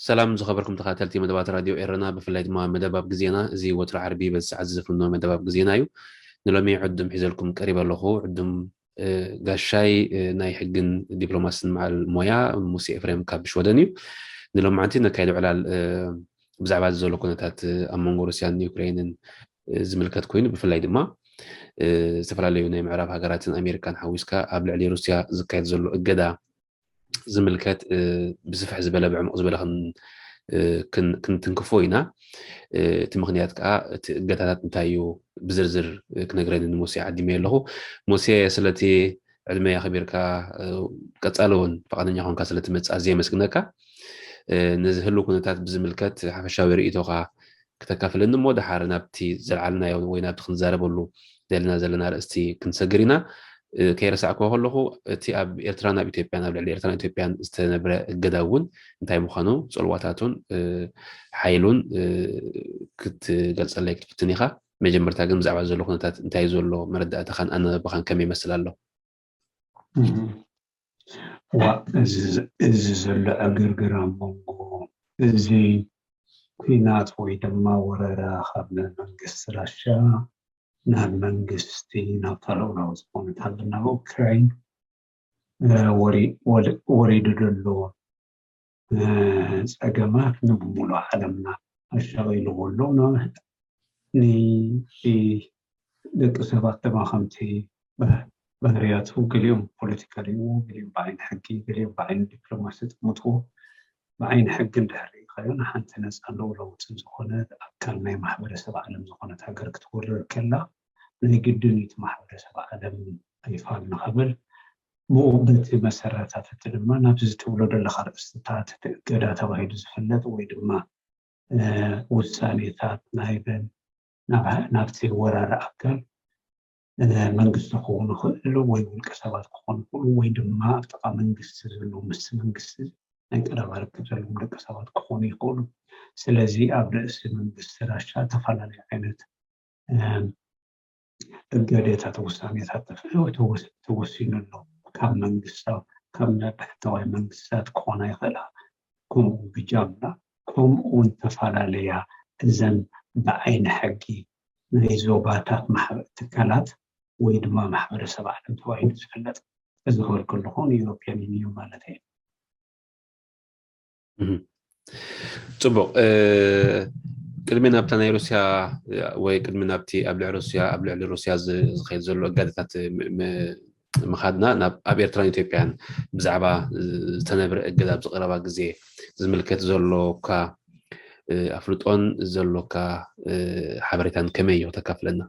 ሰላም ዝኸበርኩም ተኸታተልቲ መደባት ራድዮ ኤረና፣ ብፍላይ ድማ መደብ ኣብ ግዜና። እዚ ወትሩ ዓርቢ በዚ ሰዓት ዝፍኖ መደብ ኣብ ግዜና እዩ። ንሎሚ ዕዱም ሒዘልኩም ቀሪበ ኣለኹ። ዕዱም ጋሻይ ናይ ሕግን ዲፕሎማስን መዓል ሞያ ሙሴ ኤፍሬም ካብ ሽወደን እዩ። ንሎማዓንቲ ነካይዶ ዕላል ብዛዕባ ዘሎ ኩነታት ኣብ መንጎ ሩስያን ዩክሬንን ዝምልከት ኮይኑ፣ ብፍላይ ድማ ዝተፈላለዩ ናይ ምዕራብ ሃገራትን ኣሜሪካን ሓዊስካ ኣብ ልዕሊ ሩስያ ዝካየድ ዘሎ እገዳ ዝምልከት ብስፍሕ ዝበለ ብዕሙቕ ዝበለ ክንትንክፎ ኢና። እቲ ምኽንያት ከዓ እቲ እገታታት እንታይ እዩ ብዝርዝር ክነግረኒ ንሞሴ ዓዲመ ኣለኹ። ሞሴ ስለቲ ዕድመ ኣኽቢርካ ቀፃሊ እውን ፈቓደኛ ኮንካ ስለትመፅእ ኣዝየ የመስግነካ። ነዚ ህሉ ኩነታት ብዝምልከት ሓፈሻዊ ርእይቶኻ ክተካፍለኒ እሞ ደሓር ናብቲ ዘልዓልናዮ ወይ ናብቲ ክንዛረበሉ ደልና ዘለና ርእስቲ ክንሰግር ኢና። ከይረሳዕክዎ ከለኹ እቲ ኣብ ኤርትራን ኣብ ኢትዮጵያን ኣብ ልዕሊ ኤርትራን ኢትዮጵያን ዝተነብረ እገዳ እውን እንታይ ምዃኑ፣ ፅልዋታቱን ሓይሉን ክትገልፀለይ ክትፍትን ኢኻ። መጀመርታ ግን ብዛዕባ ዘሎ ኩነታት እንታይ ዘሎ መረዳእታኻን ኣነባብኻን ከመይ ይመስል ኣሎ? ዋ እዚ ዘሎ ዕግርግር ኣብ መንጎ እዚ ኲናት ወይ ድማ ወረራ ካብ መንግስቲ ራሻ ናብ መንግስቲ ናብ ካልኦት ዝኾነት ሃገር ናብ ኡክራይን ወሪዱ ዘሎ ፀገማት ንብሙሉእ ዓለምና ኣሻቒልዎ ኣሎ። ንደቂ ሰባት ድማ ከምቲ ባህርያቱ ገሊኦም ፖለቲካ ሪእዎ፣ ገሊኦም ብዓይኒ ሕጊ፣ ገሊኦም ብዓይኒ ዲፕሎማሲ ጥምትዎ። ብዓይኒ ሕጊ እንድሕር ርኢኻዮ ንሓንቲ ነፃን ልኡላዊትን ዝኾነት ኣካል ናይ ማሕበረሰብ ዓለም ዝኾነት ሃገር ክትወርር ከላ ናይ ግድን እዩ እቲ ማሕበረሰብ ዓለም ኣይፋል ንኽብል ብኡ በቲ መሰረታት እቲ ድማ ናብዚ ትብሎ ዘለኻ ኣርእስትታት እቲ እገዳ ተባሂሉ ዝፍለጥ ወይ ድማ ውሳኔታት ናይበን ናብቲ ወራሪ ኣካል መንግስቲ ክኾኑ ይኽእሉ ወይ ውልቀ ሰባት ክኾኑ ይኽእሉ ወይ ድማ ኣብ ጥቓ መንግስቲ ዘለዉ ምስቲ መንግስቲ ናይ ቀረባ ርክብ ዘለዎም ደቂ ሰባት ክኾኑ ይኽእሉ። ስለዚ ኣብ ርእሲ መንግስቲ ራሻ ዝተፈላለዩ ዓይነት እገደታት ውሳኔታት ተወሲኑ ኣሎ። ካብ መንግስታዊ ካብ ናይ ብሕታውያን መንግስታት ክኾና ይኽእላ። ከምኡ ብጃምላ ከምኡ እውን ተፈላለያ እዘን ብዓይኒ ሕጊ ናይ ዞባታት ትካላት ወይ ድማ ማሕበረሰብ ዓለም ተባሂሉ ዝፍለጥ እዚ ክብል ከለኹ ንዩሮፒያን ዩኒዮን ማለት እዩ። ፅቡቕ። ቅድሚ ናብታ ናይ ሩስያ ወይ ቅድሚ ናብቲ ኣብ ልዕሊ ሩስያ ኣብ ልዕሊ ሩስያ ዝኸይድ ዘሎ እገዳታት ምኻድና ናብ ኣብ ኤርትራን ኢትዮጵያን ብዛዕባ ዝተነብረ እገዳ ኣብ ዝቐረባ ግዜ ዝምልከት ዘሎካ ኣፍልጦን ዘሎካ ሓበሬታን ከመይ እዩ ከተካፍለና?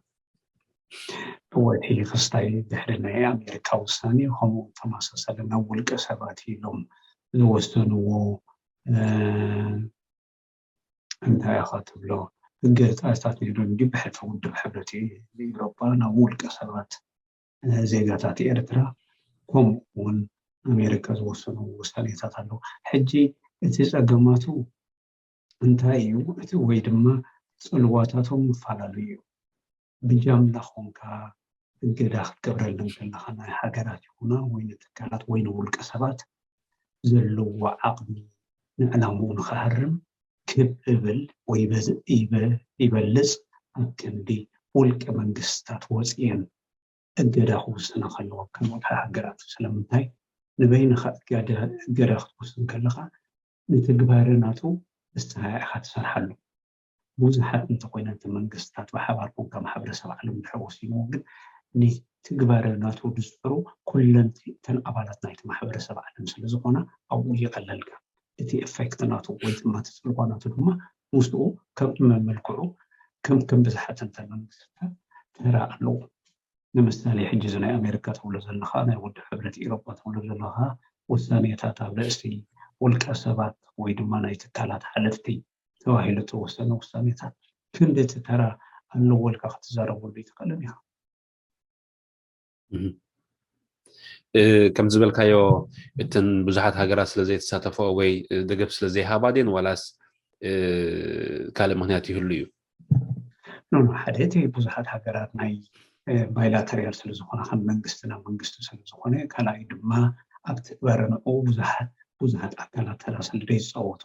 እወ እቲ ክስታይ ድሕሪ ናይ ኣሜሪካ ውሳኔ ከምኡ ተመሳሰለ ናብ ውልቀ ሰባት ኢሎም ዝወሰንዎ እንታይ ኢኻ ትብሎ ህገ ጣስታት ነይሩ እንዲ ብሕተ ውድብ ሕብረት ኤውሮጳ ናብ ውልቀ ሰባት ዜጋታት ኤርትራ ከምኡ እውን ኣሜሪካ ዝወሰኑ ውሳኔታት ኣለዉ። ሕጂ እቲ ጸገማቱ እንታይ እዩ እቲ ወይ ድማ ጽልዋታቶም ይፈላለዩ እዩ። ብጃምላ ኾንካ እገዳ ክትገብረለን ከለኻ ናይ ሃገራት ይኹና ወይ ንትካላት ወይ ንውልቀ ሰባት ዘለዎ ዓቕሚ ንዕላምኡ ንኽሃርም ክብ እብል ወይ ይበልጽ ኣብ ክንዲ ውልቀ መንግስትታት ወፅየን እገዳ ክውስና ከለዎ ከም ወግሒ ሃገራት ስለምንታይ ንበይንኻ እገዳ ክትውስን ከለኻ ንትግባረ ናቱ ንስኻ ኢኻ ትሰርሓሉ። ብዙሓት እንተኮይና እቲ መንግስትታት ብሓባር ኮንካ ማሕበረሰብ ዓለም ድሕር ወሲንዎ ግን ንትግባረ ናቱ ዝፅዕሩ ኩለን እተን ኣባላት ናይቲ ማሕበረሰብ ዓለም ስለዝኾና ኣብኡ ይቐለልካ እቲ ኤፌክት ናቱ ወይ ድማ እቲ ፅልዋ ናቱ ድማ ምስኡ ከም መልክዑ ከም ከም ብዙሓት እንተ መንግስታት ተራ ኣለዎ። ንምሳሌ ሕጂ እዚ ናይ ኣሜሪካ ትብሎ ዘለኻ፣ ናይ ውድብ ሕብረት ኢሮጳ ትብሎ ዘለኻ ውሳኔታት ኣብ ርእሲ ውልቀ ሰባት ወይ ድማ ናይ ትካላት ሓለፍቲ ተባሂሉ እተወሰነ ውሳኔታት ክንደቲ ተራ ኣለዎ ኢልካ ክትዛረበሉ ኣይትኽእልን ኢኻ። ከም ዝበልካዮ እተን ብዙሓት ሃገራት ስለ ዘይተሳተፈኦ ወይ ደገፍ ስለ ዘይሃባ ድን ዋላስ ካልእ ምክንያት ይህሉ እዩ? ሓደ እቲ ብዙሓት ሃገራት ናይ ባይላተሪያል ስለዝኾነ ከም መንግስቲ ናብ መንግስቲ ስለዝኾነ፣ ካልኣይ ድማ ኣብ ትግባረ ንኡ ብዙሓት ብዙሓት ኣካላት ተራ ስለ ዘይፃወቱ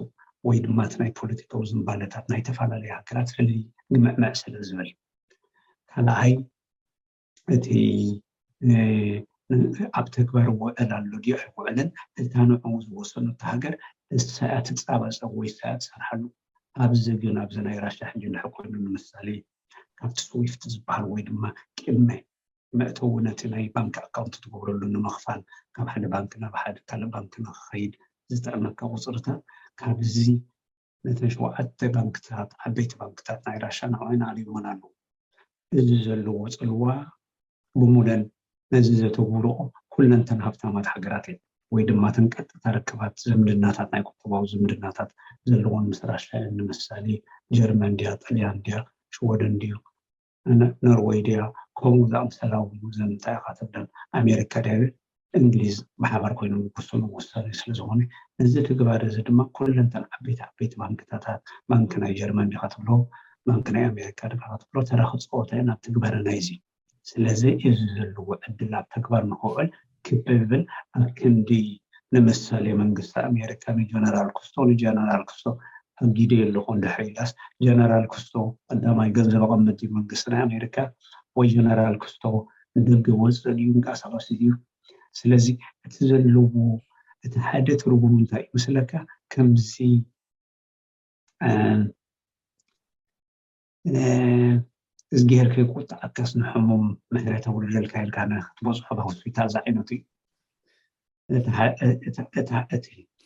ወይ ድማ እቲ ናይ ፖለቲካዊ ዝንባለታት ናይ ተፈላለዩ ሃገራት ፍልይ ንምዕመዕ ስለ ዝብል፣ ካልኣይ እቲ ኣብ ተግባር ይውዕል ኣሎ ድዩ ኣይውዕልን፣ እታ ንዕኡ ዝወሰኑ እታ ሃገር እሳያ ትፃባፀብ ወይ እሳያ ትሰርሓሉ። ኣብዚ ግን ኣብዚ ናይ ራሻ ሕጂ እንድሕር ኮይኑ ንምሳሌ ካብቲ ስዊፍት ዝበሃል ወይ ድማ ቅድመ መእተዊ ነቲ ናይ ባንክ ኣካውንት ትገብረሉ ንምኽፋል ካብ ሓደ ባንክ ናብ ሓደ ካልእ ባንክ ንክኸይድ ዝጥዕመካ ቁፅርታት ካብዚ ነተን ሸውዓተ ባንክታት ዓበይቲ ባንክታት ናይ ራሻ ንዕወን ኣልዮመን ኣለዉ። እዚ ዘለዎ ፅልዋ ብሙለን ነዚ ዘተግብርኦ ኩለንተን ሃብታማት ሃገራት እየን ወይ ድማ ተን ቀጥታ ርክባት ዝምድናታት ናይ ቁጠባዊ ዝምድናታት ዘለዎን ምስ ራሻ እየን። ንምሳሌ ጀርመን ድያ፣ ጥልያን ድያ፣ ሽወደን ድዩ፣ ኖርወይ ድያ፣ ከምኡ ዝኣምሰላ እውን ዘን እንታይ ኢኻ ትብለን ኣሜሪካ ድያ እንግሊዝ ብሓባር ኮይኖም ዝወሰኑ ውሳኔ ስለዝኾነ ነዚ ትግባር እዚ ድማ ኩለንተን ዓበይቲ ዓበይቲ ባንክታታት ባንክ ናይ ጀርመን ዲኻ ትብሎ ባንክ ናይ ኣሜሪካ ዲኻ ትብሎ ተራ ክፃወታ እየን ኣብ ትግባረ ናይዚ። ስለዚ እዚ ዘለዎ ዕድል ኣብ ተግባር ንክውዕል ክብብል ኣብ ክንዲ ንምሳሌ መንግስቲ ኣሜሪካ ንጀነራል ክስቶ ንጀነራል ክስቶ ኣጊደ ኣለኹ እንድሕር ኢላስ ጀነራል ክስቶ ቀዳማይ ገንዘብ ኣቐምጥ ድዩ መንግስቲ ናይ ኣሜሪካ ወይ ጀነራል ክስቶ ንደገ ወፅእ ድዩ ይንቀሳቐስ ድዩ? ስለዚ እቲ ዘለዎ እቲ ሓደ ትርጉም እንታይ እዩ መስለካ ከምዚ እዝግሄር ከይቁጥዓካስ ንሕሙም ምሕረት ኣውርደልካ ኢልካ ክትበፅሖ ብ ሆስፒታል ዝዓይነቱ እዩ።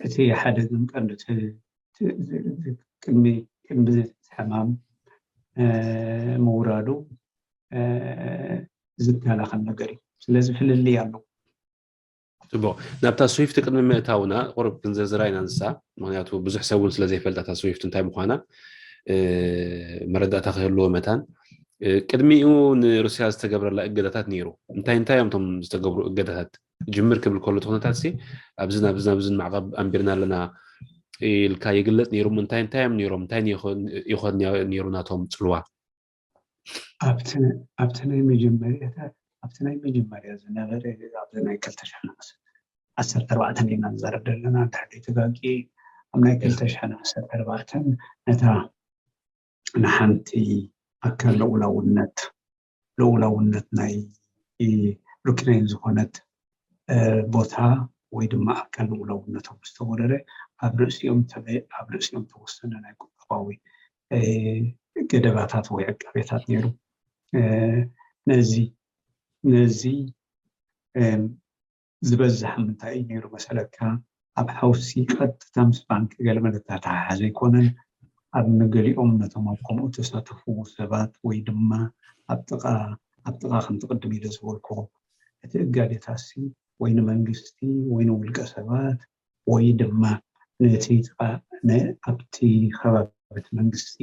እቲ ሓደ ግን ቀንዲ ቅድሚ ቅድሚ ሕማም ምውራዱ ዝከላኸል ነገር እዩ። ስለዚ ፍልልይ ኣለዎ። ፅቡቅ፣ ናብታ ስዊፍት ቅድሚ ምእታውና ቁሩብ ክንዘርዝራ ኢና ንሳ። ምክንያቱ ብዙሕ ሰብ እውን ስለዘይፈልጣ እታ ስዊፍት እንታይ ምኳና መረዳእታ ክህልዎ መታን። ቅድሚኡ ንሩስያ ዝተገብረላ እገዳታት ነይሩ። እንታይ እንታይ እዮም እቶም ዝተገብሩ እገዳታት? ጅምር ክብል ከሎ እቲ ኩነታት ሲ ኣብዝን ኣብዝን ኣብዝን ማዕቐብ ኣንቢርና ኣለና ኢልካ ይግለፅ ነይሩ። እንታይ እንታይ እዮም ነይሮም? እንታይ ይኾን ነይሩ ናቶም ፅልዋ? ኣብቲ ናይ መጀመርያታት ኣብቲ ናይ መጀመርያ ዝነበረ ኣብዚ ናይ ክልተ ሽሕን ዓሰርተ ኣርባዕተን ኢና ንዛረብ ዘለና እንድሕር ተጋቂ ኣብ ናይ ክልተ ሽሕን ዓሰርተ ኣርባዕተን ነታ ንሓንቲ ኣካል ልኡላውነት ልኡላውነት ናይ ዩክሬን ዝኾነት ቦታ ወይ ድማ ኣካል ልኡላውነቶም ዝተወረረ ኣብ ርእሲኦም ኣብ ርእሲኦም ተወሰነ ናይ ቁጠባዊ ገደባታት ወይ ዕቃቤታት ነይሩ። ነዚ ነዚ ዝበዝሕ ምንታይ እዩ ነይሩ መሰለካ? ኣብ ሓውሲ ቀጥታ ምስ ባንክ ገለ መለ ዝተተሓሓዘ ኣይኮነን። ኣብ ንገሊኦም ነቶም ኣብ ከምኡ ተሳተፉ ሰባት ወይ ድማ ኣብ ጥቓ ኣብ ጥቓ ከምቲ ቅድም ኢለ ዝበልኩ እቲ እጋዴታሲ ወይ ንመንግስቲ ወይ ንውልቀ ሰባት ወይ ድማ ነቲ ኣብቲ ከባቢ እቲ መንግስቲ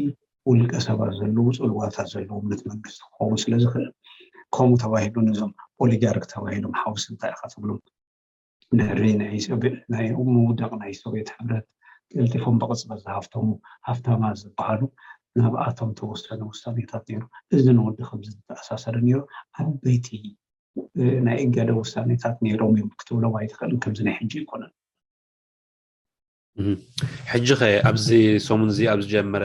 ውልቀ ሰባት ዘለዉ ፅልዋታት ዘለዎም ነቲ መንግስቲ ክኸውን ስለ ዝኽእል ከምኡ ተባሂሉ ነዞም ኦሊጋርክ ተባሂሎም ሓውሲ እንታይ ኢኻ ትብሎም ድሕሪ ናይ ምውዳቕ ናይ ሶቪየት ሕብረት ቀልጢፎም ብቕፅበት ዝሃፍተሙ ሃፍታማት ዝበሃሉ ናብኣቶም ተወሰነ ውሳኔታት ነይሩ። እዚ ንወዲ ከምዚ ዝተኣሳሰረ ነይሩ። ዓበይቲ ናይ እገደ ውሳኔታት ነይሮም እዮም ክትብሎም ኣይትኽእልን። ከምዚ ናይ ሕጂ ኣይኮነን። ሕጂ ኸ ኣብዚ ሰሙን እዚ ኣብ ዝጀመረ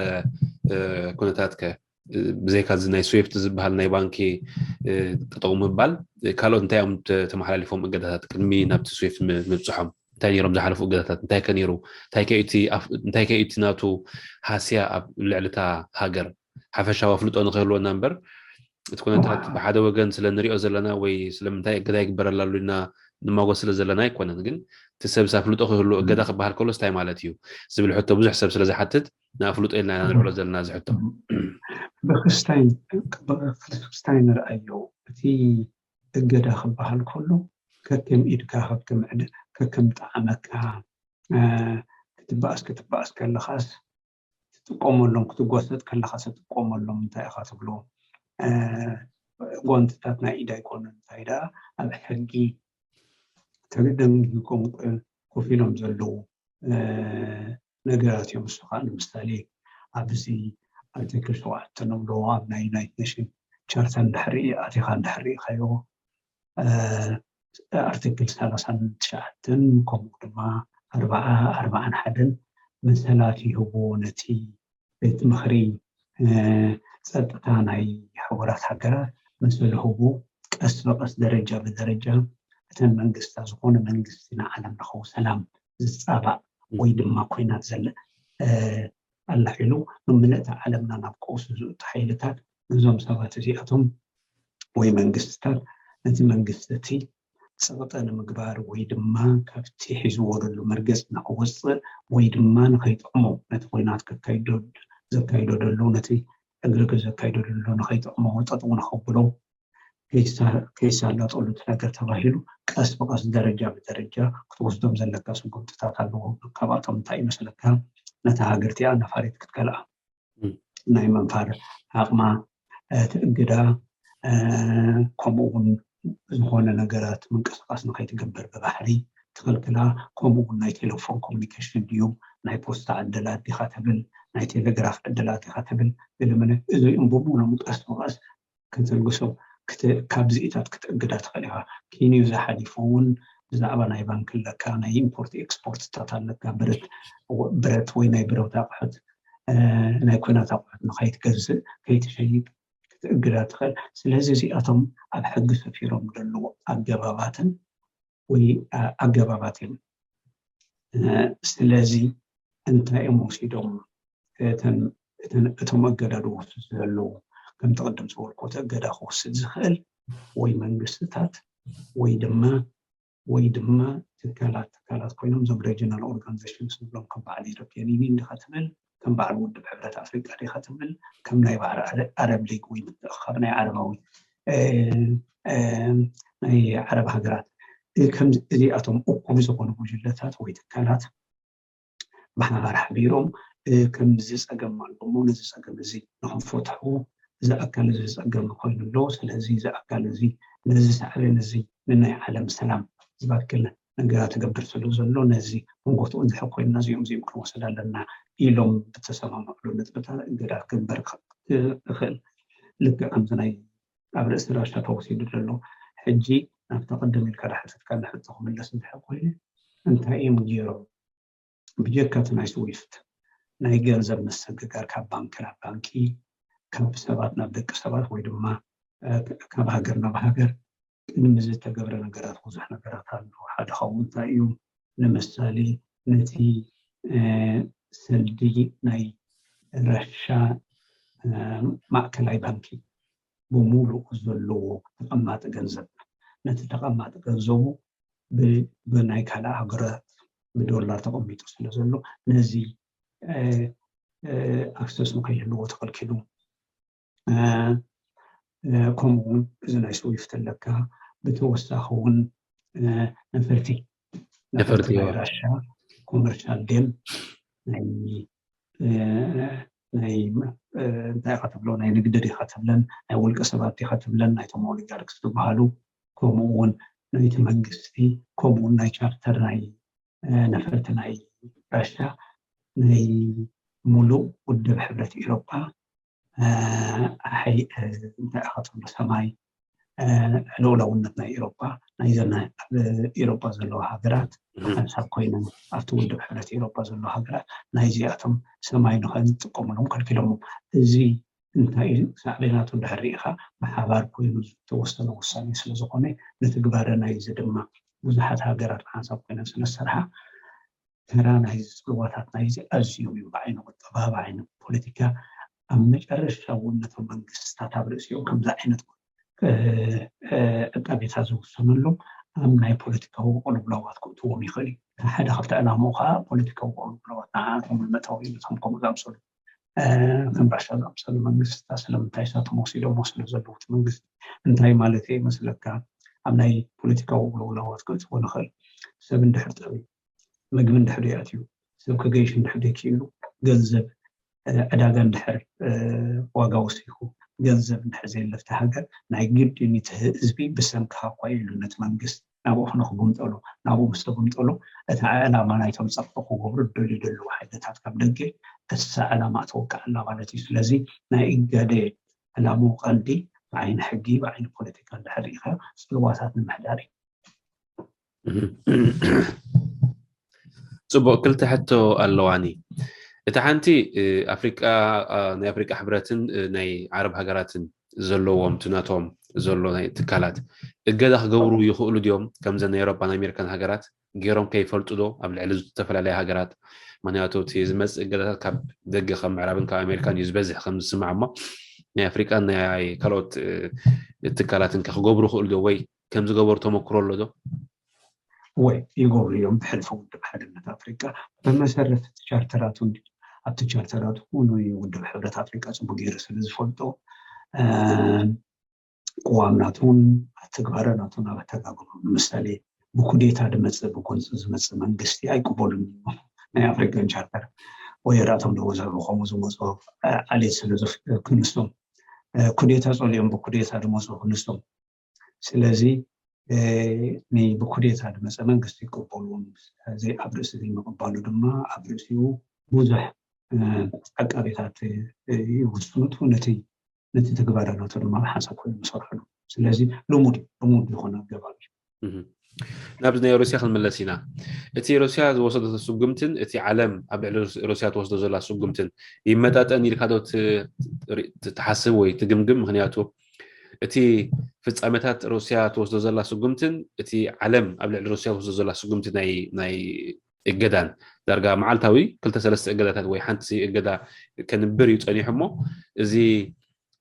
ኩነታት ከ ብዘይካ እዚ ናይ ስዊፍት ዝበሃል ናይ ባንኪ ጠጠው ምባል ካልኦት እንታይ እዮም ተመሓላሊፎም እገዳታት ቅድሚ ናብቲ ስዊፍት ምብፅሖም? እንታይ ነይሮም ዝሓለፉ እገዳታት? እንታይ ከ ነይሩ? እንታይ ከ እቲ ናቱ ሃስያ ኣብ ልዕሊ እታ ሃገር ሓፈሻዊ ኣፍልጦ ንክህልወና እምበር እቲ ኩነታት ብሓደ ወገን ስለ ንሪኦ ዘለና ወይ ስለምንታይ እገዳ ይግበረላ ኣሎ ኢልና ንማጎስ ስለ ዘለና ኣይኮነን። ግን እቲ ሰብስ ኣፍልጦ ክህሉ እገዳ ክበሃል ከሎስ እንታይ ማለት እዩ ዝብል ሕቶ ብዙሕ ሰብ ስለ ዝሓትት ንኣፍልጦ ኢልና ኢና ንልዕሎ ዘለና እዚ ሕቶ። ብክስታይ ንርኣዮ። እቲ እገዳ ክበሃል ከሎ ከከም ኢድካ ከከም ዕድ ከከም ጣዕመካ ክትበኣስ ክትበኣስ ከለኻስ ትጥቀመሎም ክትጎሰጥ ከለኻ ትጥቀመሎም እንታይ ኢኻ ትብሎ ጓንትታት ናይ ኢድ ኣይኮኑን እንታይ ደኣ ኣብ ሕጊ ተደንጊጎም ኮፍ ኢሎም ዘለዉ ነገራት እዮም። እሱ ከዓ ንምሳሌ ኣብዚ ኣርቲክል ሸውዓተ ንብሎ ኣብ ናይ ዩናይትድ ኔሽን ቻርተር እንድሕሪ ኣቲኻ እንድሕሪ ኢኻዮ ኣርቲክል ሰላሳን ትሽዓተን ከምኡ ድማ ኣርባዓ ኣርባዓን ሓደን መሰላት ይህብዎ ነቲ ቤት ምኽሪ ጸጥታ ናይ ሕቡራት ሃገራት መሰል ህቡ ቀስ ብቀስ ደረጃ ብደረጃ እተን መንግስታት ዝኾነ መንግስቲ ንዓለም ለኸዊ ሰላም ዝጻባእ ወይ ድማ ኮይናት ዘለ ኣላዒሉ ንምልእቲ ዓለምና ናብ ቀውሲ ዝእቱ ሓይልታት ነዞም ሰባት እዚኣቶም ወይ መንግስትታት ነቲ መንግስቲ እቲ ጸቕጠ ንምግባር ወይ ድማ ካብቲ ሒዝዎ ዘሎ መርገጽ ንክወፅእ ወይ ድማ ንኸይጥዕሞ ነቲ ኮይናት ዘካይዶ ዘሎ ነቲ ዕግርግር ዘካይዶ ዘሎ ንኸይጥዕሞ ጠጥው ንኸብሎ ከይሳላጠሉ እቲ ነገር ተባሂሉ ቀስ ብቀስ ደረጃ ብደረጃ ክትወስዶም ዘለካ ስጉምትታት ኣለዎ። ካብኣቶም እንታይ ይመስለካ? ነታ ሃገር እቲኣ ነፋሪት ክትከልኣ ናይ መንፋር ዓቕማ ትእግዳ፣ ከምኡ እውን ዝኾነ ነገራት ምንቅስቃስ ንኸይትገብር ብባሕሪ ትኽልክላ፣ ከምኡ እውን ናይ ቴሌፎን ኮሚኒኬሽን ድዩ ናይ ፖስታ ዕድላት ዲኻ ትብል ናይ ቴሌግራፍ ዕድላት ዲኻ ትብል ገለመለ እዚኦም ብምሉኦም ቀስ ብቐስ ክትልግሶም ካብዚኢታት ክትእግዳ ትኽእል ኢኻ። ኪንዩ ዝሓሊፉ እውን ብዛዕባ ናይ ባንክ ኣለካ፣ ናይ ኢምፖርት ኤክስፖርትታት ኣለካ፣ ብረት ወይ ናይ ብረት ኣቑሑት ናይ ኩናት ኣቑሑት ንኸይትገዝእ ከይትሸይጥ ክትእግዳ ትኽእል። ስለዚ እዚኣቶም ኣብ ሕጊ ሰፊሮም ዘለዉ ኣገባባትን ወይ ኣገባባት እዮም። ስለዚ እንታይ እዮም ወሲዶም እቶም እገዳ ዝወስዱ ዘለዉ? ከምቲ ቅድም ዝበልኩ እቲ እገዳ ክወስድ ዝኽእል ወይ መንግስትታት ወይ ድማ ወይ ድማ ትካላት ትካላት ኮይኖም እዞም ሬጂናል ኦርጋናይዜሽንስ ንብሎም ከም በዓል ኢሮፒያን ዩኒን ዲኻ ትብል ከም በዓል ውድብ ሕብረት ኣፍሪቃ ዲኻ ትብል ከም ናይ ባሕሪ ኣረብ ሊግ ወይ ምትእኻብ ናይ ዓረባዊ ናይ ዓረብ ሃገራት እዚኣቶም እኩብ ዝኾኑ ጉጅለታት ወይ ትካላት ብሓባር ሓቢሮም ከምዚ ፀገም ኣሎ እሞ ነዚ ፀገም እዚ ንክንፈትሑ እዚ ኣካል እዚ ዝፀገም ኮይኑ ኣሎ። ስለዚ እዚ ኣካል እዚ ነዚ ሳዕቤን እዚ ንናይ ዓለም ሰላም ዝበክል ነገራት ትገብር ስለ ዘሎ ነዚ ክንጎትኡ እንድሕር ኮይንና እዚኦም እዚኦም ክንወስድ ኣለና ኢሎም ብተሰማምዕሉ ነጥብታት እገዳ ክግበር ይኽእል። ልክዕ ከምዚ ናይ ኣብ ርእሲ ራሻ ተወሲዱ ዘሎ ሕጂ ናብቲ ቅድም ኢልካ ዳሕተትካ ንሕቶ ክምለስ እንድሕር ኮይኑ እንታይ እዮም ገይሮም ብጀካ እቲ ናይ ስዊፍት ናይ ገንዘብ ምስግጋር ካብ ባንኪ ናብ ባንኪ ካብ ሰባት ናብ ደቂ ሰባት ወይ ድማ ካብ ሃገር ናብ ሃገር ቅድሚ ዝተገብረ ነገራት ብዙሕ ነገራት ኣሎ። ሓደ ካብኡ እንታይ እዩ? ንምሳሌ ነቲ ሰልዲ ናይ ራሻ ማእከላይ ባንኪ ብምሉኡ ዘለዎ ተቐማጢ ገንዘብ ነቲ ተቐማጢ ገንዘቡ ብናይ ካልእ ሃገራት ብዶላር ተቐሚጡ ስለ ዘሎ ነዚ ኣክሰስ ንከይህልዎ ተኸልኪሉ። ከምኡ እውን እዚ ናይ ስዊፍት ኣለካ። ብተወሳኺ እውን ነፈርቲ ነፈርቲ ናይ ራሻ ኮመርሻል ዴም ናይ ናይ እንታይ ኢኻ ትብሎ ናይ ንግዲ ዲኻ ትብለን ናይ ውልቀ ሰባት ዲኻ ትብለን ናይቶም ኦሊጋርክስ ዝበሃሉ ከምኡ እውን ናይቲ መንግስቲ ከምኡ እውን ናይ ቻርተር ናይ ነፈርቲ ናይ ራሻ ናይ ሙሉእ ውድብ ሕብረት ኤሮጳ እንታይ ኢኻ ትብሎ ሰማይ ልኡላውነት ናይ ኤሮጳ ናይዘን ኣብ ኤሮጳ ዘለዋ ሃገራት ሓንሳብ ኮይነን ኣብቲ ውድብ ሕብረት ኤሮጳ ዘለዋ ሃገራት ናይዚኣቶም ሰማይ ንክንጥቀሙሎም ከልኪሎሞም። እዚ እንታይ እዩ ሳዕቤናቱ እንድሕር ርኢኻ ብሓባር ኮይኑ ዝተወሰነ ውሳኔ ስለዝኾነ ንትግባረ ናይዚ ድማ ብዙሓት ሃገራት ሓንሳብ ኮይነን ስለዝሰርሓ ተራ ናይዚ ፅልዋታት ናይዚ ኣዝዮም እዮም ብዓይኒ ቁጠባ ብዓይኒ ፖለቲካ ኣብ መጨረሻ እውን ነቶም መንግስትታት ኣብ ርእሲኦም ከምዚ ዓይነት ዕቃቤታ ዝውሰነሎም ኣብ ናይ ፖለቲካዊ ቅልውላዋት ክእትዎም ይኽእል እዩ። ሓደ ካብቲ ዕላምኡ ከዓ ፖለቲካዊ ቅልውላዋት ንዓቶም መእታዊ ነቶም ከምኡ ዝኣምሰሉ ከም ራሻ ዝኣምሰሉ መንግስታት ስለምንታይ እሳቶም ወሲዶሞ ስለ ዘለዉ እቲ መንግስቲ እንታይ ማለት እየ ይመስለካ? ኣብ ናይ ፖለቲካዊ ውልውላዋት ክእትዎ ንኽእል። ሰብ እንድሕር ጠሚ ምግቢ እንድሕር ይኣትዩ ሰብ ክገይሽ እንድሕር ዘይክእሉ ገንዘብ ዕዳጋ እንድሕር ዋጋ ወሲኹ ገንዘብ እንድሕር ዘየለፍቲ ሃገር ናይ ግድን እቲ ህዝቢ ብሰንኪ ሃኳ ኢሉ ነቲ መንግስት ናብኡ ክነክጉምጠሉ ናብኡ ምስ ተጉምጠሉ እቲ ዕላማ ናይቶም ፀቕጢ ክገብሩ ደልዩ ደለዉ ሓይልታት ካብ ደገ እሳ ዕላማ ትወቅዕ ኣላ ማለት እዩ። ስለዚ ናይ እገደ ዕላምኡ ቀንዲ ብዓይኒ ሕጊ ብዓይኒ ፖለቲካ እንድሕር ርኢኻ ፅልዋታት ንምሕዳር እዩ። ፅቡቅ ክልተ ሕቶ ኣለዋኒ። እቲ ሓንቲ ኣፍሪቃ ናይ ኣፍሪቃ ሕብረትን ናይ ዓረብ ሃገራትን ዘለዎም እቲ ናቶም ዘሎ ናይ ትካላት እገዳ ክገብሩ ይኽእሉ ድዮም? ከምዘ ናይ ኤሮፓን ኣሜሪካን ሃገራት ገይሮም ከይፈልጡ ዶ ኣብ ልዕሊ ዝተፈላለዩ ሃገራት? ምክንያቱ እቲ ዝመፅእ እገዳታት ካብ ደገ ካብ ምዕራብን ካብ ኣሜሪካን እዩ ዝበዝሕ ከም ዝስማዕ እሞ ናይ ኣፍሪቃን ናይ ካልኦት ትካላትን ከ ክገብሩ ይኽእሉ ዶ ወይ ከም ዝገበሩ ተመክሮ ኣሎ ዶ? ወይ ይገብሩ እዮም። ብሕልፊ ውድብ ሓድነት ኣፍሪቃ ብመሰረት ቻርተራቱ ኣብቲ ቻርተራቱ ንውድብ ሕብረት ኣፍሪቃ ፅቡቅ ገይሩ ስለ ዝፈልጦ ቅዋም ናቱን ኣተግባረ ናቱን ኣብ ኣተጋግሩ ንምሳሌ ብኩዴታ ድመፅእ ብጎንፂ ዝመፅእ መንግስቲ ኣይቅበሉን እዩ። ናይ ኣፍሪካን ቻርተር ወይ ራእቶም ደወዘ ከምኡ ዝመፁ ዓሌት ስለ ክንሶም ኩዴታ ፀሊኦም ብኩዴታ ድመፁ ክንሶም ስለዚ ብኩዴታ ድመፀ መንግስቲ ይቀበልዎም ኣብ ርእሲ ዘይምቅባሉ ድማ ኣብ ርእሲኡ ብዙሕ ዕቃቤታት ይውስኑት ነቲ ነቲ ተግባራናቱ ድማ ሓንሳብ ኮይኑ ይሰርሕሉ። ስለዚ ልሙድ ልሙድ ዝኾነ ኣገባብ እዩ። ናብዚ ናይ ሩስያ ክንምለስ ኢና። እቲ ሩስያ ዝወሰደቶ ስጉምትን እቲ ዓለም ኣብ ልዕሊ ሩስያ ትወስዶ ዘላ ስጉምትን ይመጣጠን ኢልካ ዶ ትሓስብ ወይ ትግምግም? ምክንያቱ እቲ ፍፃሜታት ሩስያ ትወስዶ ዘላ ስጉምትን እቲ ዓለም ኣብ ልዕሊ ሩስያ ትወስዶ ዘላ ስጉምቲ ናይ እገዳን ዳርጋ መዓልታዊ ክልተ ሰለስተ እገዳታት ወይ ሓንቲ እገዳ ከንብር እዩ ፀኒሑ እሞ እዚ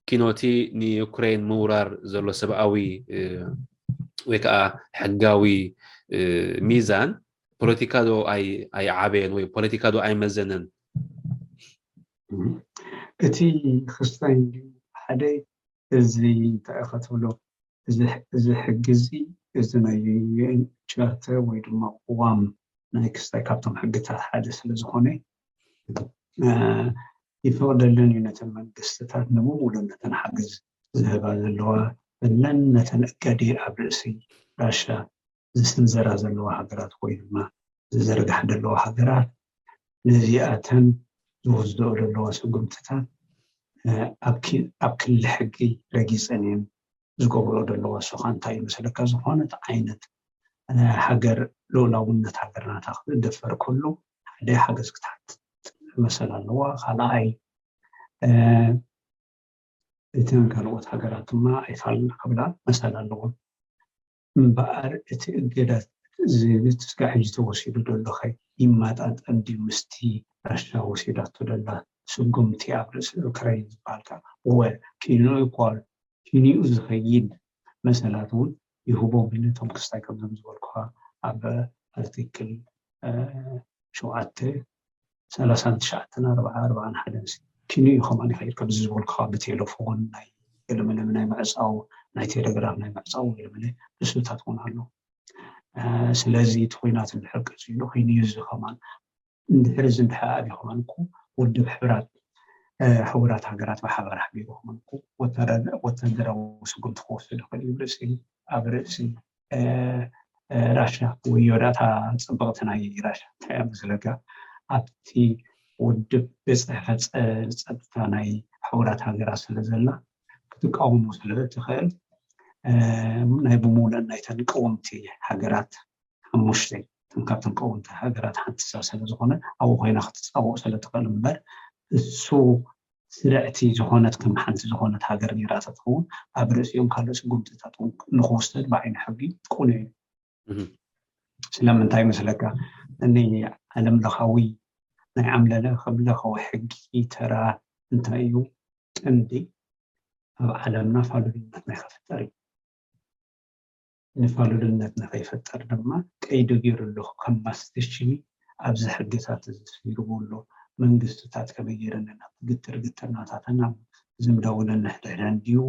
ኪኖቲ ንዩክሬን ምውራር ዘሎ ሰብኣዊ ወይ ከዓ ሕጋዊ ሚዛን ፖለቲካ ዶ ኣይዓበየን ወይ ፖለቲካ ዶ ኣይመዘነን? እቲ ክስታይ ሓደ እዚ እንታይ ኢኻ ትብሎ እዚ ሕጊ እዚ እዚ ናይ ዩኤን ቻርተር ወይ ድማ ቅዋም ናይ ክስታይ ካብቶም ሕግታት ሓደ ስለ ዝኾነ ይፈቕደለን እዩ ነተን መንግስትታት ንምሙሉ ነተን ሓገዝ ዝህባ ዘለዋ እለን ነተን እገዲ ኣብ ርእሲ ራሻ ዝስንዘራ ዘለዋ ሃገራት ወይ ድማ ዝዘርግሓ ዘለዋ ሃገራት ነዚኣተን ዝወስደኦ ዘለዋ ስጉምትታት ኣብ ክሊ ሕጊ ረጊፀን እየን ዝገብሮ ዘለዋ። እሱ ከዓ እንታይ ይመስለካ? ዝኾነት ዓይነት ሃገር ልኡላውነት ሃገር ናታ ክትደፈር ከሎ ሓደ ሓገዝ ክትሓትት መሰል ኣለዋ። ካልኣይ እተን ካልኦት ሃገራት ድማ ኣይፋልና ክብላ መሰል ኣለዎም። እምበኣር እቲ እገዳ እዚ እስካዕ ሕጂ ተወሲዱ ዘሎ ከ ይመጣጠን ድዩ ምስቲ ራሻ ወሲዳቶ ዘላ ስጉምቲ ኣብ ርእሲ ዩክራይን ዝበሃል ከዓ እወ ኪንኡ እኳ ኪንኡ ዝኸይድ መሰላት እውን ይህቦም እዩ ነቶም ክስታይ ከምዞም ዝበልኩኻ ኣብ ኣርቲክል ሸውዓተ ሰላሳን ትሽዓተን ኣርባዓ ኣርባዓን ሓደን ሲ ኪንኡ ከማን ይኸይድ ከምዚ ዝበልኩኻ ብቴሌፎን ናይ ገለመለ ናይ ምዕፃው ናይ ቴሌግራም ናይ ምዕፃው ገለመለ ንሱታት እውን ኣሎ። ስለዚ እቲ ኩናት እንድሕር ቀፂሉ ኮይኑ እዚ ከማን እንድሕር እዚ እንድሕር ኣብዩ ከማን እኮ ውድብ ሕብራት ሕቡራት ሃገራት ብሓባር ሓቢሩ ከማን እኮ ወታደራዊ ስጉምቲ ክወስድ ይኽእል እዩ ርእሲ ኣብ ርእሲ ራሽያ ወዮ ዳታ ፅብቕቲ ናይ ራሽያ እንታይ እያ መስለካ ኣብቲ ውድብ ቤት ፅሕፈት ፀጥታ ናይ ሕቡራት ሃገራት ስለ ዘላ ክትቃወሞ ስለ ትኽእል ናይ ብሙሉእ ናይተን ቀወምቲ ሃገራት ሓሙሽተ እተን ካብተን ቀወምቲ ሃገራት ሓንቲ እሳ ስለ ዝኾነ ኣብኡ ኮይና ክትፃወቕ ስለ ትኽእል እምበር እሱ ስርዕቲ ዝኾነት ከም ሓንቲ ዝኾነት ሃገር ነይራ ተትኸውን ኣብ ርእሲኦም ካልእ ስጉምትታት ንክወስድ ብዓይኒ ሕጊ ቅኑዕ እዩ። ስለምንታይ መስለካ? ናይ ዓለም ለኻዊ ናይ ዓለም ለኻዊ ሕጊ ተራ እንታይ እዩ? ቀንዲ ኣብ ዓለምና ፋሉልነት ናይ ከፍጠር እዩ። ንፋሉልነት ንኸይፈጠር ድማ ቀይዲ ገይሩ ኣለኹ ከም ማስትሽኒ ኣብዚ ሕግታት እዚ ስፊርዎ ኣሎ። መንግስትታት ከመይ ገይረን ናብ ግትር ግትር ናታተን ኣብ ዝምደውለን ንሕድሕደን ድዩ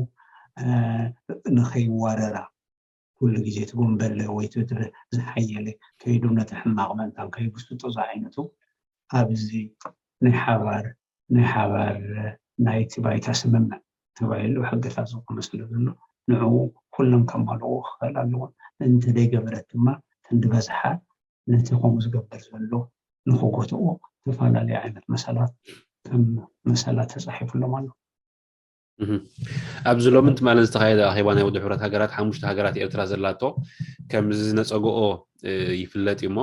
ንኸይዋረራ ኩሉ ግዜ ትጎንበለ ወይ ዝሓየለ ከይዱ ነቲ ሕማቕ መእንታን ከይብስጦ ዝዓይነቱ ኣብዚ ናይ ሓባር ናይ ሓባር ናይቲ ባይታ ስምምዕ ተባሂሉ ሕግታት ዝቆመ ስለ ዘሎ ንዕኡ ኩለን ከማልኦ ክኽእል ኣለዎ። እንተደይገበረት ድማ ተንድበዝሓ ነቲ ከምኡ ዝገብር ዘሎ ንክጎትኦ ዝተፈላለዩ ዓይነት መሰላት ከም መሰላት ተፃሒፉሎም ኣሎ። ኣብዚ ሎምን ትማልን ዝተኻየደ ኣኼባ ናይ ውድብ ሕብረት ሃገራት ሓሙሽተ ሃገራት ኤርትራ ዘላቶ ከም ዝነፀግኦ ይፍለጥ እዩ እሞ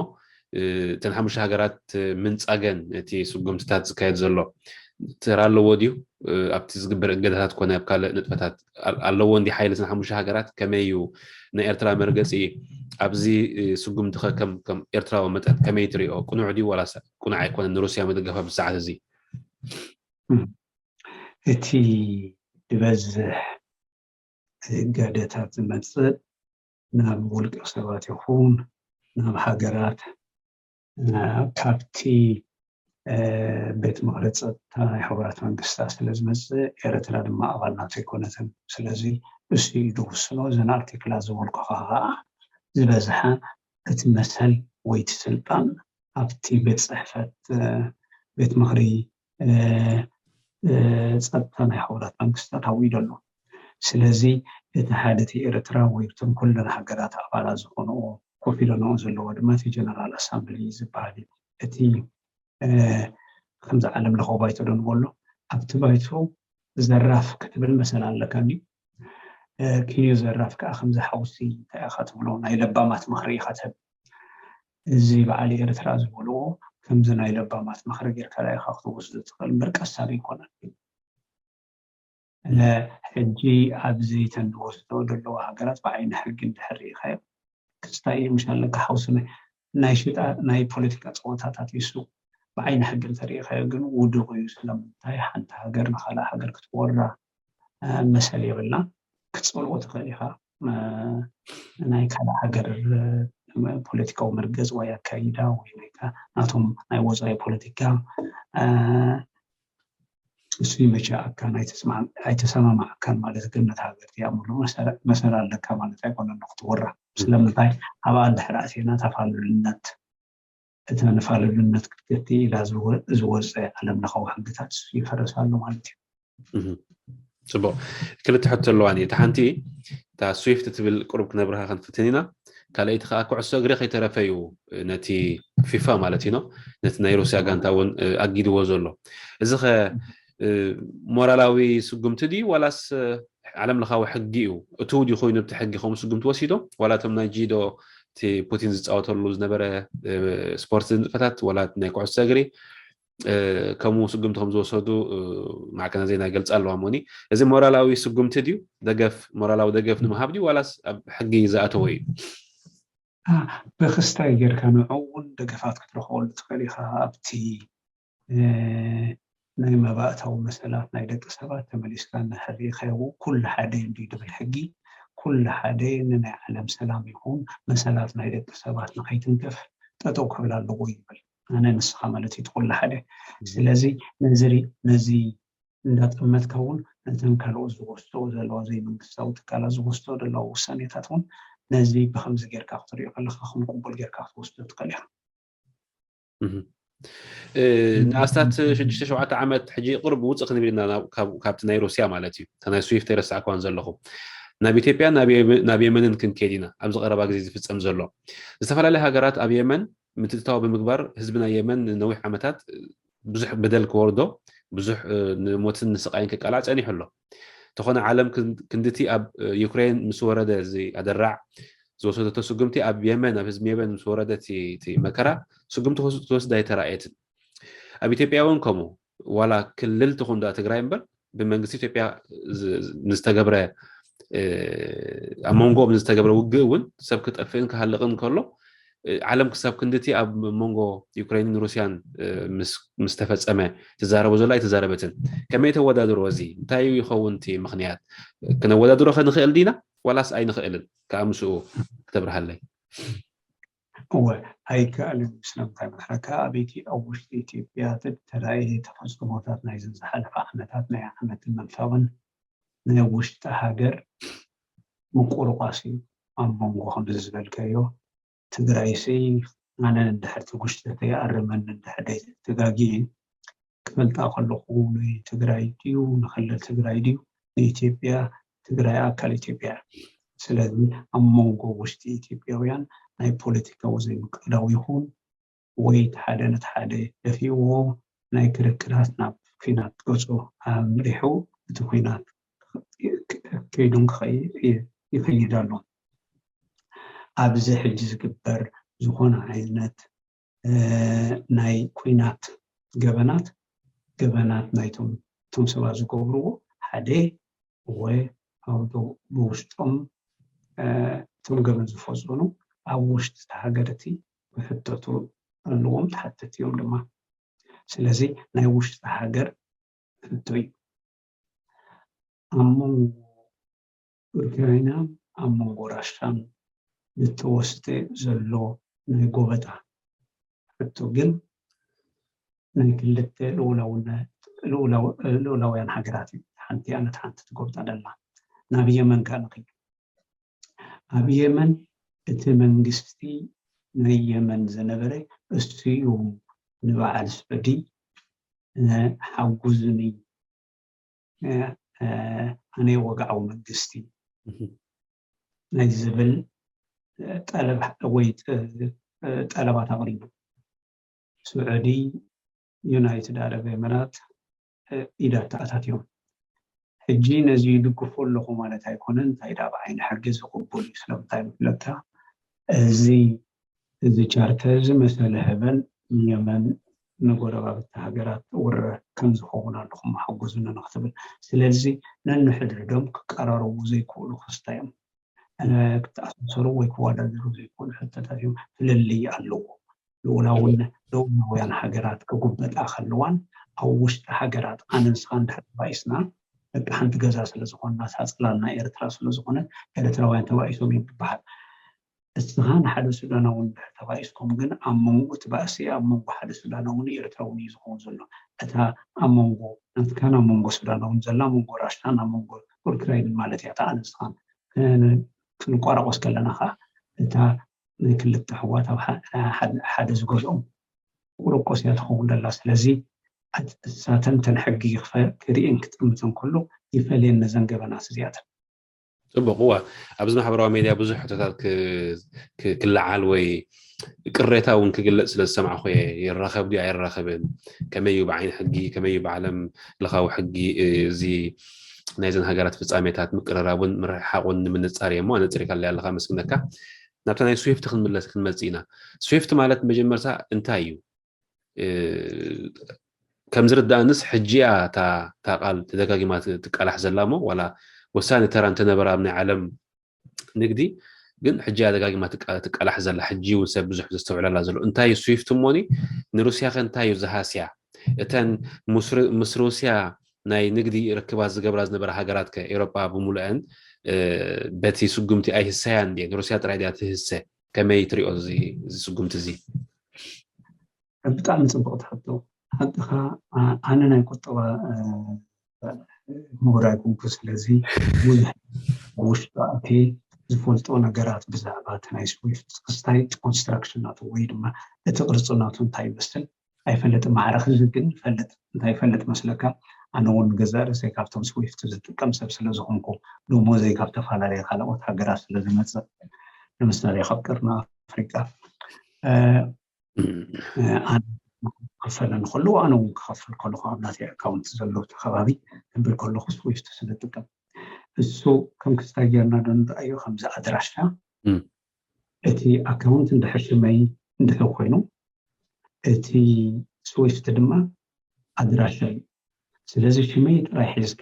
እተን ሓሙሽተ ሃገራት ምንፃገን እቲ ስጉምትታት ዝካየድ ዘሎ ተራ ኣለዎ ድዩ ኣብቲ ዝግበር እገዳታት ኮነ ኣብ ካልእ ንጥፈታት ኣለዎ እንዲ ሓይሊ እተን ሓሙሽተ ሃገራት ከመይ እዩ ናይ ኤርትራ መርገፂ ኣብዚ ስጉምቲ ከም ኤርትራዊ መጠን ከመይ ትሪኦ ቅኑዕ ድዩ ዋላ ቁኑዕ ኣይኮነን ንሩስያ ምድጋፋ ብሰዓት እዚ እቲ ዝበዝሕ እገደታት ዝመፅእ ናብ ውልቀ ሰባት ይኹን ናብ ሃገራት ካብቲ ቤት ምኽሪ ፀጥታ ናይ ሕቡራት መንግስታት ስለ ዝመፅእ ኤርትራ ድማ ኣባል ናቶ ኣይኮነትን። ስለዚ እሱ እዩ ዝውስኖ። እዘን ኣርቲክላት ዝወልቀኻ ከዓ ዝበዝሐ እቲ መሰል ወይ እቲ ስልጣን ኣብቲ ቤት ፅሕፈት ቤት ምኽሪ ፀጥታ ናይ ሕቡራት መንግስታት ሃዊኡ ኣሎ። ስለዚ እቲ ሓደ እቲ ኤርትራ ወይ እቶም ኩለን ሃገራት ኣባላት ዝኾንኦ ኮፍ ኢለንኦ ዘለዎ ድማ እቲ ጀነራል ኣሳምብሊ ዝበሃል እዩ። እቲ ከምዚ ዓለም ለኸ ባይቶ ዶ ንበሎ ኣብቲ ባይቶ ዘራፍ ክትብል መሰል ኣለካ ድዩ? ኪንዮ ዘራፍ ከዓ ከምዚ ሓውሲ እንታይ ኢኻ ትብሎ ናይ ለባማት ምኽሪ ኢኻ ትህብ። እዚ በዓል ኤርትራ ዝበልዎ ከምዚ ናይ ለባማት ምኽሪ ጌርካ ዳ ኢኻ ክትወስዶ ትኽእል እምበር ቀሳቢ ኣይኮነን። ሕጂ ኣብዚ ተን ዝወስዶ ዘለዋ ሃገራት ብዓይኒ ሕጊ እንድሕር ርኢኻዮ ክስታይ እዩ ምሽ ኣለካ ሓውሲ ናይ ሽጣ ናይ ፖለቲካ ፀወታታት እዩ እሱ ብዓይኒ ሕጊ እንተርኢኻዮ ግን ውዱቕ እዩ። ስለምንታይ ሓንቲ ሃገር ንካልእ ሃገር ክትወራ መሰል የብልና። ክትፀልኦ ትኽእል ኢኻ ናይ ካልእ ሃገር ፖለቲካዊ መርገፂ ወይ ኣካይዳ ወይ ናቶም ናይ ወፃኢ ፖለቲካ እሱ ይመቸኣካን ኣይተሰማማዓካን ማለት ግን ነቲ ሃገር ትኣምሉ መሰል ኣለካ ማለት ኣይኮነን ክትወራ። ስለምንታይ ኣብኣ እንድሕር ኣቲና ተፋልልነት እታ ንፋልልነት ክትገቲ ኢላ ዝወፀ ዓለም ለኻዊ ሕግታት ይፈርስ ኣሎ ማለት እዩ። ፅቡቅ ክልተ ሕቶ ኣለዋኒ እታ ሓንቲ እታ ስዊፍት ትብል ቅሩብ ክነብርካ ክንፍትን ኢና ካልኣይቲ ከዓ ኩዕሶ እግሪ ከይተረፈ እዩ ነቲ ፊፋ ማለት እዩ ነቲ ናይ ሩስያ ጋንታ እውን ኣጊድዎ ዘሎ እዚ ከ ሞራላዊ ስጉምቲ ድዩ ዋላስ ዓለም ለኻዊ ሕጊ እዩ እቱ ድዩ ኮይኑ እቲ ሕጊ ከምኡ ስጉምቲ ወሲዶ ዋላ እቶም ናይ ጂዶ እቲ ፑቲን ዝፃወተሉ ዝነበረ ስፖርት ንጥፈታት ዋላ ናይ ኩዕሶ እግሪ ከምኡ ስጉምቲ ከም ዝወሰዱ ማዕከና ዜና ይገልፃ ኣለዋ ሞኒ እዚ ሞራላዊ ስጉምቲ ድዩ ደገፍ ሞራላዊ ደገፍ ንምሃብ ድዩ ዋላስ ኣብ ሕጊ ዝኣተወ እዩ ብክስታይ ጌርካ ንዕኡ እውን ደገፋት ክትረክበሉ ትኽእል ኢኻ ኣብቲ ናይ መባእታዊ መሰላት ናይ ደቂ ሰባት ተመሊስካ እንድሕር ርኢኻዮ ኩሉ ሓደ እንድዩ ድብል ሕጊ ኩሉ ሓደ ንናይ ዓለም ሰላም ይኹን መሰላት ናይ ደቂ ሰባት ንኸይትንከፍ ጠጠው ክብል ኣለዎ ይብል ኣነ ንስኻ ማለት እዩ ኩሉ ሓደ ስለዚ ነዚ ነዚ እንዳጠመትካ እውን ነተን ካልኦት ዝወስዶ ዘለዋ ዘይመንግስታዊ ትካላት ዝወስዶ ዘለዋ ውሳኔታት እውን ነዚ ብከምዚ ጌርካ ክትሪኦ ከለካ ከም ቅቡል ጌርካ ክትወስዶ ትኽእል ኢኻ ንኣስታት ሽዱሽተ ሸውዓተ ዓመት ሕጂ ቅርብ ውፅእ ክንብል ኢና ካብቲ ናይ ሩስያ ማለት እዩ እታ ናይ ስዊፍት ኣይረሳዕኳን ዘለኹ ናብ ኢትዮጵያ ናብ የመንን ክንከይድ ኢና ኣብዚ ቀረባ ግዜ ዝፍፀም ዘሎ ዝተፈላለዩ ሃገራት ኣብ የመን ምትእትታው ብምግባር ህዝቢ ናይ የመን ንነዊሕ ዓመታት ብዙሕ በደል ክወርዶ ብዙሕ ንሞትን ንስቃይን ክቃላዕ ፀኒሑ ኣሎ እንተኾነ ዓለም ክንድቲ ኣብ ዩክሬን ምስ ወረደ እዚ ኣደራዕ ዝወሰደቶ ስጉምቲ ኣብ የመን ኣብ ህዝቢ የመን ምስ ወረደ እቲ መከራ ስጉምቲ ክትወስድ ኣይተራእየትን ኣብ ኢትዮጵያ እውን ከምኡ ዋላ ክልል ትኹን ዳ ትግራይ እምበር ብመንግስቲ ኢትዮጵያ ንዝተገብረ ኣብ መንጎኦም ንዝተገብረ ውግእ እውን ሰብ ክጠፍእን ክሃልቕን ከሎ ዓለም ክሳብ ክንድቲ ኣብ መንጎ ዩክሬንን ሩስያን ምስ ተፈፀመ ትዛረቦ ዘሎ ኣይተዛረበትን ከመይ ተወዳድሮ እዚ እንታይ ይኸውን እቲ ምክንያት ክነወዳድሮ ከንኽእል ዲና ዋላስ ኣይንኽእልን ከዓ ምስኡ ክተብርሃለይ እወ ኣይከኣልን። ስለምንታይ መስለካ? ኣብ ኢትዮ ኣብ ውሽጢ ኢትዮጵያ ተተራእየ ተፈፅሞታት ናይዘን ዝሓለፈ ዓመታት ናይ ዓመትን መንፈቕን ናይ ውሽጢ ሃገር ምቁርቋስ እዩ። ኣብ መንጎ ከምዚ ዝበልካዮ ትግራይሲ ኣነ እንድሕር ትጉሽተተይ ኣርመኒ እንድሕር ተጋጊየ ክፈልጣ ከለኹ ንትግራይ ድዩ ንክልል ትግራይ ድዩ ንኢትዮጵያ ትግራይ ኣካል ኢትዮጵያ እያ። ስለዚ ኣብ መንጎ ውሽጢ ኢትዮጵያውያን ናይ ፖለቲካዊ ዘይምቅዳው ይኹን ወይ እቲ ሓደ ነቲ ሓደ ደፊእዎ ናይ ክርክራት ናብ ኲናት ገፁ ኣምሪሑ እቲ ኲናት ከይዱን ክኸይድ ይኸይድ ኣሎ። ኣብዚ ሕጂ ዝግበር ዝኾነ ዓይነት ናይ ኲናት ገበናት ገበናት ናይቶም እቶም ሰባት ዝገብርዎ ሓደ እወ ኣብ ብውሽጦም እቶም ገበን ዝፈፀኑ ኣብ ውሽጢ እቲ ሃገር እቲ ክሕተቱ ኣለዎም፣ ተሓተቲ እዮም ድማ። ስለዚ ናይ ውሽጢ ሃገር ሕቶ እዩ። ኣብ መንጎ ኡክራይናን ኣብ መንጎ ራሻን ዝተወስደ ዘሎ ናይ ጎበጣ ሕቶ ግን ናይ ክልተ ልኡላውነ- ልኡላው- ልኡላውያን ሃገራት እዩ። ሓንቲ እያ ነቲ ሓንቲ ትጎብጣ ደላ። ናብ የመን ከኣ ንኺድ። ኣብ የመን እቲ መንግስቲ ናይ የመን ዝነበረ እሱ እዩ ንበዓል ስዑዲ ሓጉዙኒ ኣነ ወግዓዊ መንግስቲ ናይ ዝብል ጠለብ ወይ ጠለባት ኣቕሪቡ። ስዑዲ፣ ዩናይትድ ዓረብ ኤምራት ኢዳ ተኣታትዮም። ሕጂ ነዚ ይድግፎ ኣለኹ ማለት ኣይኮነን። እንታይ ዳ ብዓይኒ ሕጊ እዚ ቅቡል እዩ። ስለምንታይ መስለካ? እዚ እዚ ቻርተር እዚ መሰለ ህበን ንየመን ንጎረባብቲ ሃገራት ውረ ከም ዝኸውን ኣለኹም ሓጉዙኒ ንክትብል። ስለዚ ነንሕድሕዶም ክቀራረቡ ዘይክእሉ ክስታ እዮም። ክተኣሳሰሩ ወይ ክወዳደሩ ዘይክእሉ ሕቶታት እዮም። ፍልልይ ኣለዎ። ልኡላውያን ሃገራት ክጉበጣ ከለዋን ኣብ ውሽጢ ሃገራት ኣነ ንስኻ እንድሕር ተባኢስና ደቂ ሓንቲ ገዛ ስለዝኾንና ሳፅላልና ኤርትራ ስለዝኾነት ኤርትራውያን ተባኢሶም እዮም ይበሃል። እስኻ ንሓደ ሱዳናዊ እንድሕር ተባኢስኩም ግን ኣብ መንጎ እቲ ባእሲ ኣብ መንጎ ሓደ ሱዳናውን ኤርትራውን እዩ ዝኸውን ዘሎ። እታ ኣብ መንጎ ናትካን ኣብ መንጎ ሱዳናውን ዘላ መንጎ ራሽናን ኣብ መንጎ ኡርትራይንን ማለት እያ። እታ ኣነ ንስኻን ክንቋረቆስ ከለና ከዓ እታ ናይ ክልተ ኣሕዋት ኣብ ሓደ ዝገዝኦም ቁርቆስ እያ ትኸውን ዘላ። ስለዚ እሳተን ተን ሕጊ ክርእን ክጥምተን ከሎ ይፈልየን ነዘን ገበናት እዚኣተን። ፅቡቅ እዋ ኣብዚ ማሕበራዊ ሜድያ ብዙሕ ሕቶታት ክለዓል ወይ ቅሬታ እውን ክግለፅ ስለ ዝሰማዕኩ እየ። ይራኸብ ድዩ ኣይራኸብን፣ ከመይ እዩ ብዓይኒ ሕጊ፣ ከመይ እዩ ብዓለም ለኻዊ ሕጊ እዚ ናይዘን ሃገራት ፍፃሜታት ምቅርራቡን ምርሕሓቁን ንምንፃር እየ እሞ ኣነፂርካለይ ኣለካ መስግነካ። ናብታ ናይ ስዊፍት ክንምለስ ክንመፅእ ኢና። ስዊፍት ማለት መጀመርታ እንታይ እዩ? ከም ዝርዳእንስ ሕጂ እያ እታ ቃል ተደጋጊማ ትቃላሕ ዘላ እሞ ዋላ ወሳኒ ተራ እንተነበራ ኣብ ናይ ዓለም ንግዲ ግን ሕጂ እያ ደጋጊማ ትቃላሕ ዘላ። ሕጂ እውን ሰብ ብዙሕ ዘስተውዕለላ ዘሎ እንታይ እዩ ስዊፍት እሞኒ ንሩስያ ከ እንታይ እዩ ዝሃስያ? እተን ምስ ሩስያ ናይ ንግዲ ርክባት ዝገብራ ዝነበራ ሃገራት ከ ኤውሮጳ ብምሉአን በቲ ስጉምቲ ኣይህሰያን ድየ? ንሩስያ ጥራይ ድያ ትህሰ? ከመይ ትሪኦ እዚ ስጉምቲ እዚ? ብጣዕሚ ፅቡቅ ትሕቶ። ሓቅኻ ኣነ ናይ ቁጠባ ምሁር ኣይኮንኩ ስለዚ ብዙሕ ውሽጡ ኣትየ ዝፈልጦ ነገራት ብዛዕባ እቲ ናይ ስዊፍት ክስታይ ኮንስትራክሽን ናቱ ወይ ድማ እቲ ቅርፂ ናቱ እንታይ ይመስል ኣይፈልጥ። ማዕረ ሕዚ ግን ይፈልጥ እንታይ ይፈልጥ መስለካ ኣነ እውን ገዛእ ርእሰይ ካብቶም ስዊፍት ዝጥቀም ሰብ ስለዝኾንኩ ደሞዘይ ካብ ተፈላለየ ካልኦት ሃገራት ስለዝመፅእ ንምሳሌ ካብ ቀርኒ ኣፍሪቃ ኣነ ክኸፈለ እንከሎ ኣነ እውን ክኸፍል ከለኹ ኣብ ናተይ ኣካውንት ዘሎ እቲ ከባቢ ክብል ከለኹ ስዊፍት ስለ ዝጥቀም እሱ ከም ክስታይ ጌርና ዶ ንረኣዮ ከምዚ ኣድራሻ እቲ ኣካውንት እንድሕር ሽመይ እንድሕር ኮይኑ እቲ ስዊፍት ድማ ኣድራሻ እዩ። ስለዚ ሽመይ ጥራይ ሒዝካ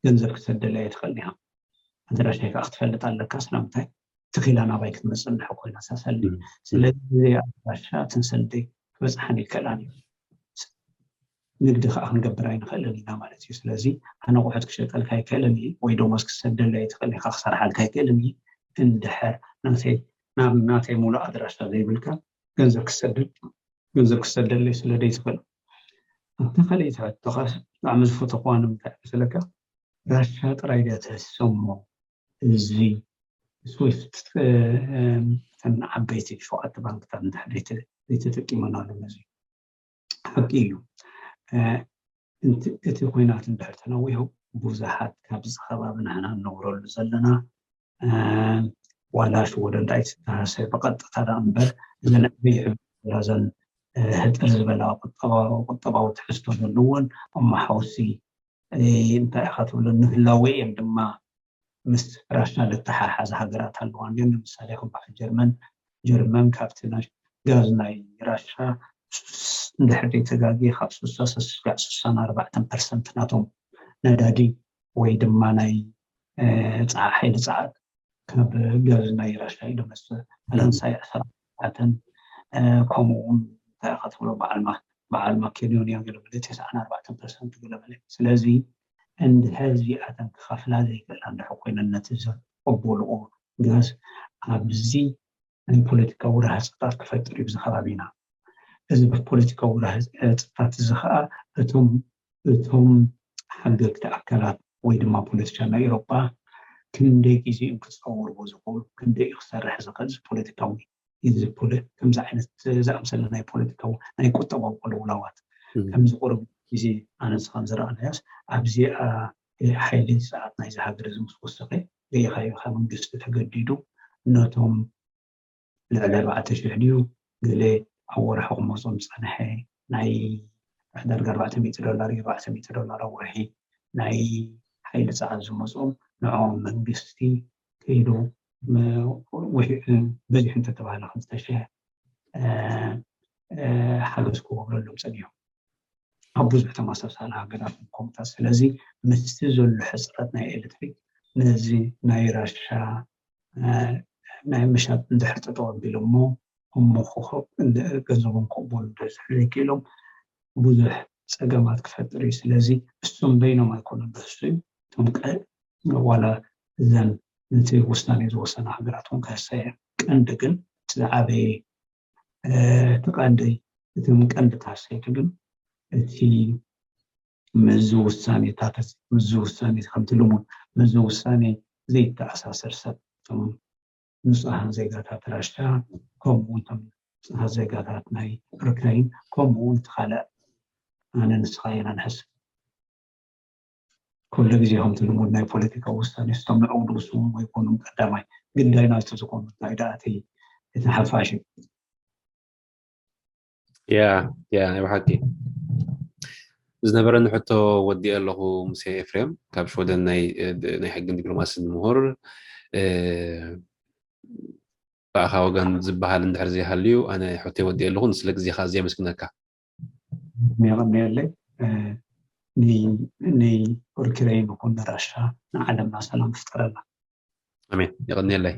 ገንዘብ ክሰደለይ ኣይትኽእልን ኢኻ። ኣድራሻይ ከዓ ክትፈልጥ ኣለካ። ስለምንታይ እቲ ኪላ ናባይ ክትመፅእ እንድሕር ኮይና ሳሰሊ ስለዚ ኣድራሻ ትንሰልደይ ክበፅሓን ይከላን እዩ። ንግዲ ከዓ ክንገብር ኣይንኽእልን ኢና ማለት እዩ። ስለዚ ኣነ ኣቑሑት ክሸጠልካ ኣይክእልን እዩ ወይ ደሞዝ ክሰደለይ ኣይትኽእልን ኢኻ ክሰርሓልካ ኣይክእልን እዩ። እንድሕር ናተይ ናብ ናተይ ሙሉእ ኣድራሻ ዘይብልካ ገንዘብ ክሰድድ ገንዘብ ክሰደለይ ስለ ዘይትኽእል። ኣብታ ካልኣይቲ ሕቶኻ ብጣዕሚ ዝፈተኽዋ ንምንታይ መሰለካ? ራሻ ጥራይ ድያ ትሕሰሞ እዚ ስዊፍት እተን ዓበይቲ ሸውዓተ ባንክታት እንድሕር ዘይተጠቂመናሉ ነዚ ሓቂ እዩ። እቲ ኩናት እንድሕር ተነዊሑ ብዙሓት ካብዚ ከባቢ ንሕና እንነብረሉ ዘለና ዋላ ሽወደን ዳኣ ኣይትተሃሰ ብቐጥታ ዳኣ እምበር እዘን ዕብይ ዕብይ እዘን ህጥር ዝበላ ቁጠባዊ ትሕዝቶ ዘለወን እሞ ሓውሲ እንታይ ኢኻ ትብሎ ንህላወ እዮም ድማ ምስ ራሻ ልተሓሓዝ ሃገራት ኣለዋ እንዲን ንምሳሌ ከም በዓል ጀርመን ጀርመን ካብቲ ጋዝ ናይ ራሻ እንድሕር ዘይተጋግየ ካብ ሱሳ ስጋዕ ሱሳን ኣርባዕተን ፐርሰንት ናቶም ነዳዲ ወይ ድማ ናይ ፀዓ ሓይሊ ፀዓት ካብ ጋዝ ናይ ራሻ እዩ ዝመፅእ። ፈረንሳይ ዕስራን ኣርባዕተን ከምኡ እውን እንታይ ኢኻ ትብሎ በዓል ማኬዶንያ ገለመለ ተስዓን ኣርባዕተን ፐርሰንት ገለመለ። ስለዚ እንድሕር እዚኣተን ክኸፍላ ዘይክእላ እንድሕር ኮይነን ነቲ ዘቐበልኦ ጋዝ ኣብዚ ናይ ፖለቲካዊ ረሃፅታት ክፈጥር እዩ እዚ ከባቢና። እዚ ፖለቲካዊ ረሃፅታት እዚ ከዓ እቶም እቶም ሓገግቲ ኣካላት ወይ ድማ ፖለቲሻን ናይ ኤሮጳ ክንደይ ግዜ እዮም ክፃወርዎ ዝኽእሉ፣ ክንደይ እዩ ክሰርሕ ዝኽእል እዚ ፖለቲካዊ እዚ ፖለ- ከምዚ ዓይነት ዝኣምሰለ ናይ ፖለቲካዊ ናይ ቁጠባዊ ቅልውላዋት ከምዚ ቁሩብ ግዜ ኣነ ንስኻን ዝረኣናዮስ ኣብዚኣ ሓይሊ ሰዓት ናይዚ ሃገር እዚ ምስ ወሰኸ ርኢኻዮ ኢኻ መንግስቲ ተገዲዱ ነቶም ልዕሊ ኣርባዕተ ሽሕ ድዩ ገለ ኣብ ወርሒ ክመፆም ዝፀንሐ ናይ ዳርጋ ኣርባዕተ ሚእቲ ዶላር እዩ ኣርባዕተ ሚእቲ ዶላር ኣብ ወርሒ ናይ ሓይሊ ፀዓት ዝመፅኦም ንዕኦም መንግስቲ ከይዱ በዚሑ እንተተባህለ ክልተ ሽሕ ሓገዝ ክወብረሎም ፀኒሑ ኣብ ብዙሕ ተመሳሳሊ ሃገራት ኮምታት ስለዚ ምስቲ ዘሎ ሕፅረት ናይ ኤሌክትሪክ ነዚ ናይ ራሻ ናይ ምሻጥ እንድሕር ጠጠው ኣቢሎሞ እሞ ገንዘቦም ክቕበሉ እንድሕር ዘይክኢሎም ብዙሕ ፀገማት ክፈጥር እዩ። ስለዚ እሶም በይኖም ኣይኮኑን ዝህሱ እዩ። እቶም ዋላ እዘን ነቲ ውሳኔ ዝወሰና ሃገራት እውን ክህሳ እየን። ቀንዲ ግን እቲ ዝዓበየ እቲ ቀንዲ እቲ ቀንዲ ታሰይቲ ግን እቲ ምዚ ውሳኔታት ምዚ ውሳኔ ከምቲ ልሙድ ምዚ ውሳኔ ዘይተኣሳሰር ሰብ እቶም ንጹሃን ዜጋታት ራሽያ ከምኡ እውን እቶም ንጹሃን ዜጋታት ናይ ዩክሬን ከምኡ እውን እቲ ካልእ ኣነ ንስኻ ኢና ንሕስብ ኩሉ ግዜ ከምቲ ልሙድ ናይ ፖለቲካ ውሳኔ ስቶም ንዕኡ ድውስኑ ኣይኮኑን ቀዳማይ ግዳይ ናቱ ዝኾኑ እንታይ ደኣ እቲ እቲ ሓፋሽ እዩ ያ ያ ናይ ብሓቂ ዝነበረኒ ሕቶ ወዲኤ ኣለኹ ሙሴ ኤፍሬም ካብ ሽወደን ናይ ናይ ሕግን ዲፕሎማስን ምሁር ብኣኻ ወገን ዝበሃል እንድሕር ዘይሃልዩ ኣነ ሕቶይ ወዲኤ ኣለኹ ንስለ ግዜኻ ኣዝየ የመስግነካ የቐንየለይ ንኡክረይን ይኹን ንራሻ ንዓለምና ሰላም ፍጠረላ ኣሜን የቐንየለይ